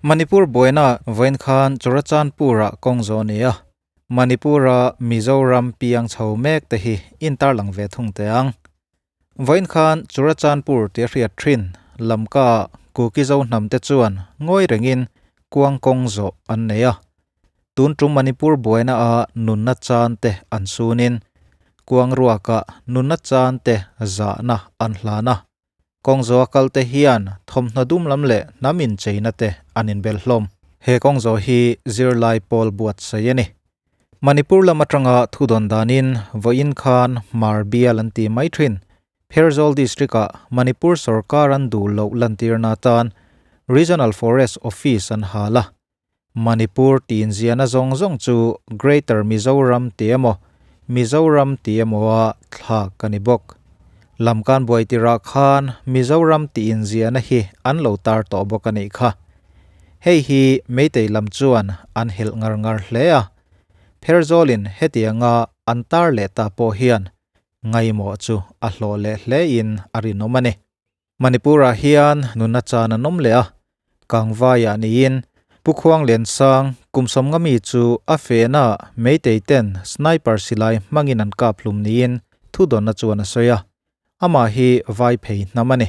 Manipur buaina vawiin khan Churachandpur-ah kawng zawh a ni a, Manipur-a Mizoram piang chho mek te hi intarlang ve thung teh ang. Vawiin khan Churachandpur tia hriat thin Lamka-ah Kuki-Zo hnam te chuan ngawi rengin kuang kawng zawh an nei a. Tun tum Manipur buaina a nunna chan te an sunin kuang ruakah nunna chan te zahna an hlan a. Kawngzawha kalte hian thawmhnaw dum lam leh hnam incheina te an inbel hlawm. He kawngzawh hi zirlai pawl buatsaih a ni. Manipur lam atanga thudawn danin vawiin khan Hmar bial an ti mai thin. Pherzawl District-ah Manipur sawrkar an duh loh lantirna atan Regional Forest Office an hal a. Manipur tih inziahna zawng zawng chu Greater Mizoram tih emaw, Mizoram tih emaw-a thlak a ni bawk. Lamkan buai tirah khan Mizoram tih inziahna hi an lo tar tawh bawk a nih kha. Hei hi Meitei lam chuan an helh ngar ngar hle a. Pherzawlin hetianga an tar leh ta pawh hian ngaimawh chu a hlawh leh hlein a rinawm a ni. Manipur-ah hian nunna chan an awm leh a, Kangvaiah niin Pu Khuang Liansang kum sawmnga mi chu a fehnaah Meitei ten sniper silai hmangin an kap hlum niin thudawnna chuan a sawi a, amah hi vai phei hnam a ni.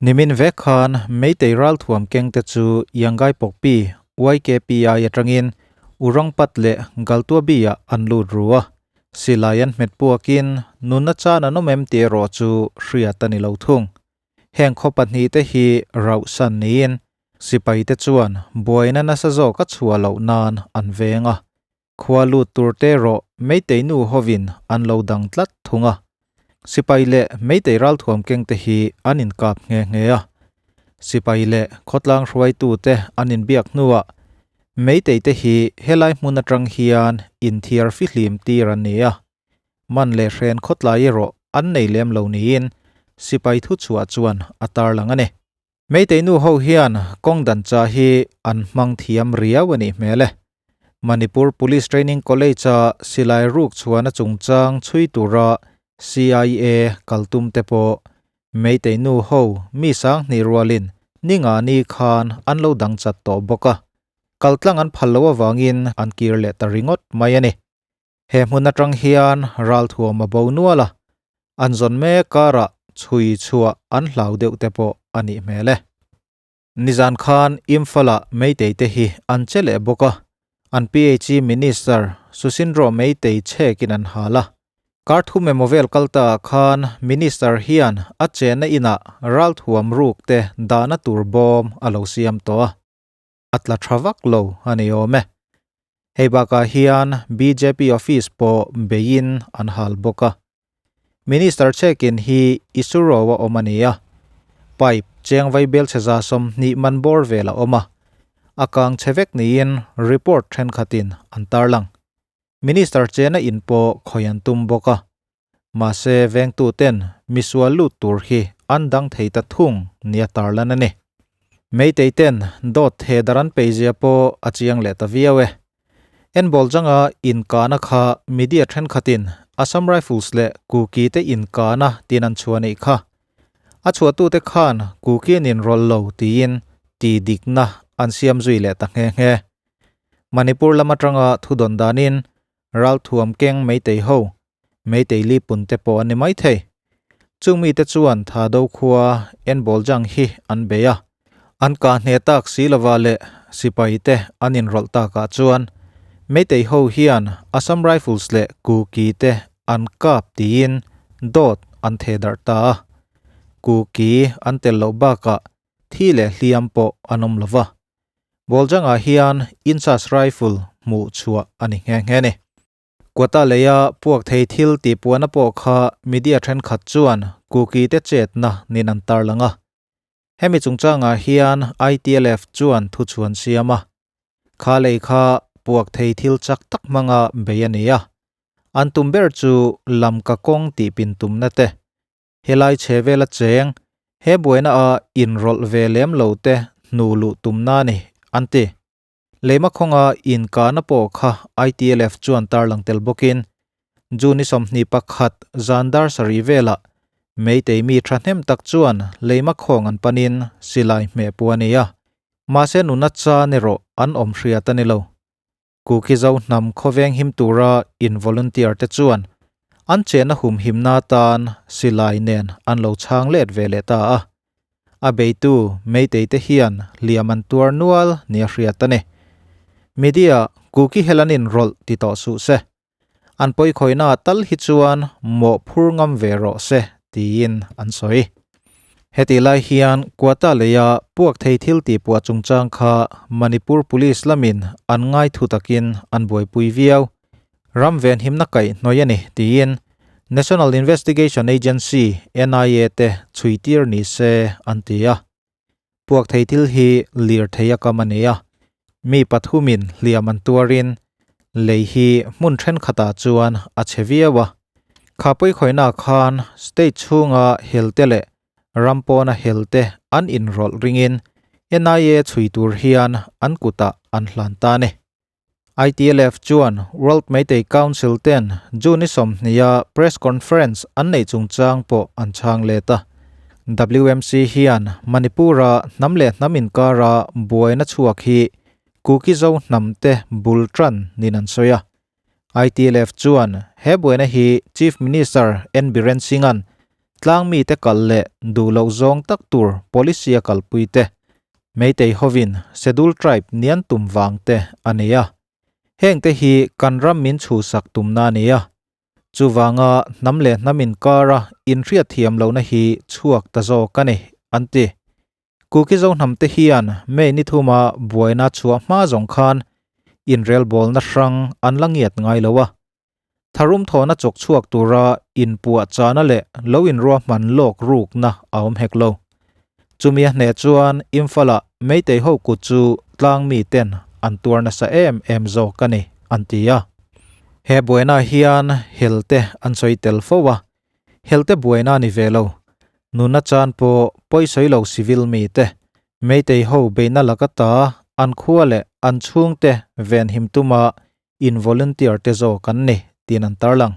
Nimin vek khan Meitei ralthuam kengte chu Yangai Pokpi, YKPI, atangin Urangpat leh Galtuabi-ah an lut ru a, Silai an hmet puakin nunna chan an awm em tih erawh chu hriat a ni lo thung. Heng khaw pahnihte hi rauhsan niin sipaite chuan buaina nasa zawk a chhuah loh nan an veng a. Khua lut turte erawh Meitei nu hovin an lo dang tlat thung a. Sipai leh Meitei ralthuam kengte hi an inkap nghe nghe a. Sipai leh khawtlang hruaitute an inbiak hnuah Meitei te hi helai hmun atang hian inthiar fihlim tir an ni a, man leh hren khawtlai erawh an nei lem lo niin sipai thuchhuah chuan a tarlang a ni. Meitei nu ho hian kawng dan cha hi an hmang thiam riau a nih hmel e. Manipur Police Training College-a silai ruk chhuahna chungchang chhui tura CIA kal tum te pawh Meitei nu ho mi sanghnih rualin ni nga ni khan an lo dang chat tawh bawk a, kaltlang an phal loh avangin an kir leh ta ringawt mai a ni. He hmun atang hian ralthuam a bo nual a, an zawn mek karah chhui chhuah an hlau deuh te pawh a nih hmel e. Nizan khan Imphal-ah Meitei te hi an che leh bawk a, an PHE Minister Susindro Meitei chhekin an hal a. Kar thu memo vel kal ta ah khan Minister hian a chenna inah ralthuam ruk te dahna tur bawm a lo siam tawh a, a tla tha vak lo a ni awm e. Hei bakah hian bjp office pawh beiin an hal bawk a. Minister check-in hi Isuro a awm a ni a, pipe cheng vaibel chhe 20 man bawr vel a awm a, a kang chhe vek niin report thenkhatin an tarlang. Minister chena in pawh khawi an tum bawk a, mahse vengtuten misual lut tur hi an dang thei ta thung nia tarlan a ni. Meitei ten dawt theh dar an peizia pawh a chiang leh ta viau e. Enbawl changa inkahna kha media thenkhatin Assam Rifles leh Kuki te inkahna tin an chhuah neih kha. A chhuahtute khan Kuki an inrawlh lo tiin ti dikna an siam zui leh ta nghe nghe. Manipur lam atanga thudawn danin ralthuam keng Meitei ho, Meitei li pun te pawh an ni maithei. Chung mite chuan Thado khua Enbawljang hi an bei a, an kah hneh tak si lova leh sipai te an inrawlh takah chuan Meitei ho hian Assam Rifles leh Kuki te an kap tiin dawt an theh darh ta a. Kuki an tel loh bakah thi leh hliam pawh an awm lova. Bawljangah hian Insas Rifle hmuh chhuah a ni nghe nghe a ni. Quota leia puak thei thil tih puahna pawh kha media thenkhat chuan Kuki te chetna nin an tarlang a. Hemi chungchangah hian ITLF chuan thuchhuan siam a. Kha lei kha puak thei thil chak tak hmanga bei a ni a. An tum ber chu lamka kawng tih pin tumna te, Helai chhe vela cheng, he buaina a inrawlh ve lem lo te hnu luh tumna a ni, an ti. Leima khawnga inkahna pawh kha ITLF chuan tarlang tel bawkin, June ni 21 zan dar sarih velah Meitei mi thahnem tak chuan leima khawng an panin silai hmeh pawh a ni a. Mahse nuna chan erawh an awm hriat a ni lo. Kuki Zo hnam khawveng him tura in volunteer te chuan an chenna humhimna atan silai nen an lo chhang let ve leh ta a. A beitu Meitei te hian hliam an tuar nual nia hriat a ni. Media Kuki hel an inrawlh ti tawh suh se. An pawikhawihna tal hi chuan mawh phur ngam ve rawh se tiin an sawi. Hetih lai hian Quata leia puak thei thil tih puah chungchang kha Manipur Police lamin an ngai thu takin an buaipui viau. Ram venhimna kaih hnawih a ni tiin National Investigation Agency, NIA, te chhuitir ni se an ti a. Puak thei thil hi lirthei a kam a ni a, mi pathumin hliam an tuarin lei hi hmun thenkhatah chuan a chhe viau a. Kha pawikhawihna khan state chhunga helte leh ram pawna helte an inrawlh ringin NIA chhui tur hian an kutah an hlan ta a ni. ITLF chuan World Meitei Council ten June ni 20 a press conference an neih chungchang pawh an chhang let a. WMC hian Manipur-a hnam leh hnam inkara buaina chhuak hi Kuki Zo hnam te bul tan niin an sawi a. ITLF chuan he buaina hi Chief Minister N Biren Singh-a'n tlang mite kal leh duh loh zawng tak tur policy a kalpui te Meitei hovin Schedule Tribe nian tum vang te a nei a. Heng te hi kan ram min chhuhsak tumna a ni a. Chuvanga hnam leh hnam inkara inhriatthiam lohna hi chhuak ta zawk a ni, an ti. Kuki Zo hnam te hian May ni thuma buaina chhuah hma zawng khan inrelbawlna hrang an la ngiat ngai lo a. Tharum thawhna chawk chhuak tura inpuah chana leh lo inruahman lawk rukna a awm hek lo. Chumi a hneh chuan Imphal-ah Meitei ho kut chu tlang miten an tuar nasa em em zawk a ni, an ti a. He buaina hian helte an sawi tel fo a, helte buaina a ni ve lo. Nuna chan pawh pawisawi lo civil mite, Meitei ho beihna laka ta an khua leh an chhungte venhim tuma in volunteer te zawk an ni tiin an tarlang.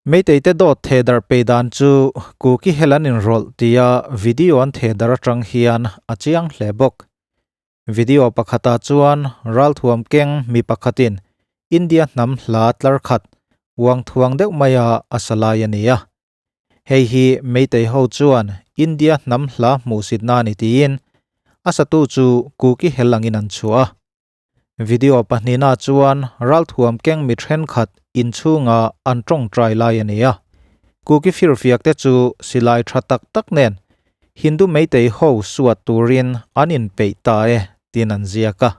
Meitei te dawt thehdarh pei dan chu Kuki hel an inrawlh tia video an thehdarh atang hian a chiang hle bawk. Video pakhatah chuan ralthuam keng mi pakhatin India hnam hla tlar khat uang thuang deuh maia a sa lai a ni a. Hei hi Meitei ho chuan India hnam hla hmuhsitna a ni tiin a satu chu Kuki hel angin an chhuah a. Video pahnihna chuan ralthuam keng mi thenkhat inchhunga an tawngtai lai a ni a. Kuki firfiak te chu silai tha tak tak nen Hindu Meitei ho suat turin an inpeih ta e tiin an ziak a.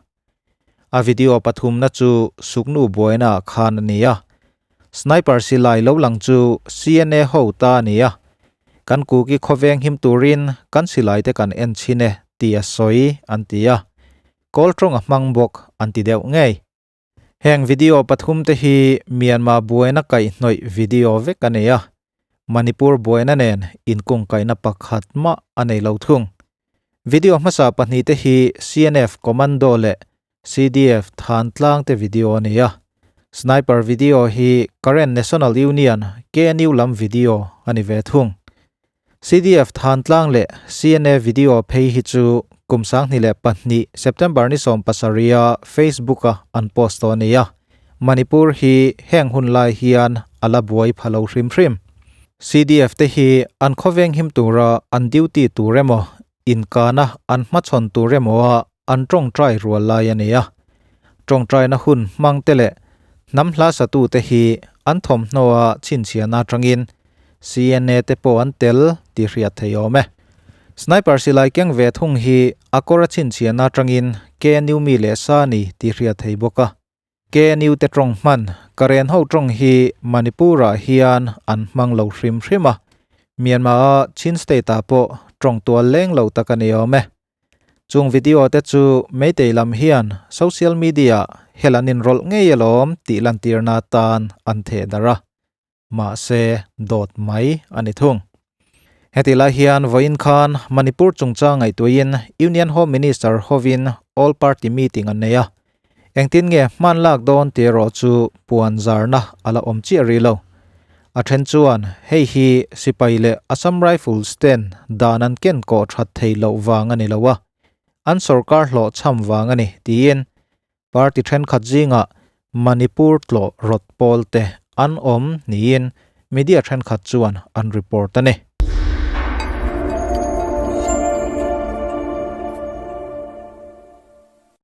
A video pathumna chu Suknu buaina ah khan a ni a. Sniper silai lo lang chu CNA ho ta a ni a. Kan Kuki khawveng him turin kan silai te kan en chhin e ti a sawi an ti a. Kawl tawng a hmang bawk an ti deuh ngei. Heng video pathum te hi Myanmar buaina kaihhnawih video vek a nei a, Manipur buaina nen inkungkaihna pakhat mah a nei lo thung. Video hmasa pahnih te hi CNF Commando leh CDF Thantlang te video a ni a, Sniper video hi Karen National Union, KNU, lam video a ni ve thung. CDF Thantlang leh CNA video phei hi chu kum 2002 September ni 17 a Facebook a an post tawh a ni a, Manipur hi heng hun lai hian a la buai pha lo hrim hrim. CDF te hi an khawveng him tura an duty tur emaw, inkana an hmachhawn tur emaw a an tawngtai rual lai a ni a. Tawngtaina hun hmang te leh hnam hla satu te hi an thawmhnaw a chhinchhiahna atangin CNA te pawh an tel tih hriat thei awm e. Sniper silai keng ve thung hi a kawr a chhinchhiahna atangin KNU mi leh sa a ni tih hriat thei bawk a. KNU te tawng hman Karen ho tawng hi Manipur-ah hian an hmang lo hrim hrim a, Myanmar-a Chin State-ah pawh tawng tual leng lo tak a ni awm e. Chung video te chu Meitei lam hian social media hel an inrawlh ngei alawm tih lantirna atan an theh darh a, mahse dawt mai a ni thung. Heti lai hian vawiin khan Manipur chungchang ngaihtuahin Union Home Minister hovin All Party Meeting an nei a, Engtin nge hman lak dawn tih erawh chu puan zarna a la awm chiah rih lo. A then chuan hei hi sipai leh Assam Rifles ten dan an ken kawh that thei loh vang a ni lo a. an sorkar hlawhchham vang a ni tiin party thenkhat zingah Manipur tlawh rawt pawl te an awm niin media thenkhat chuan an report a ni.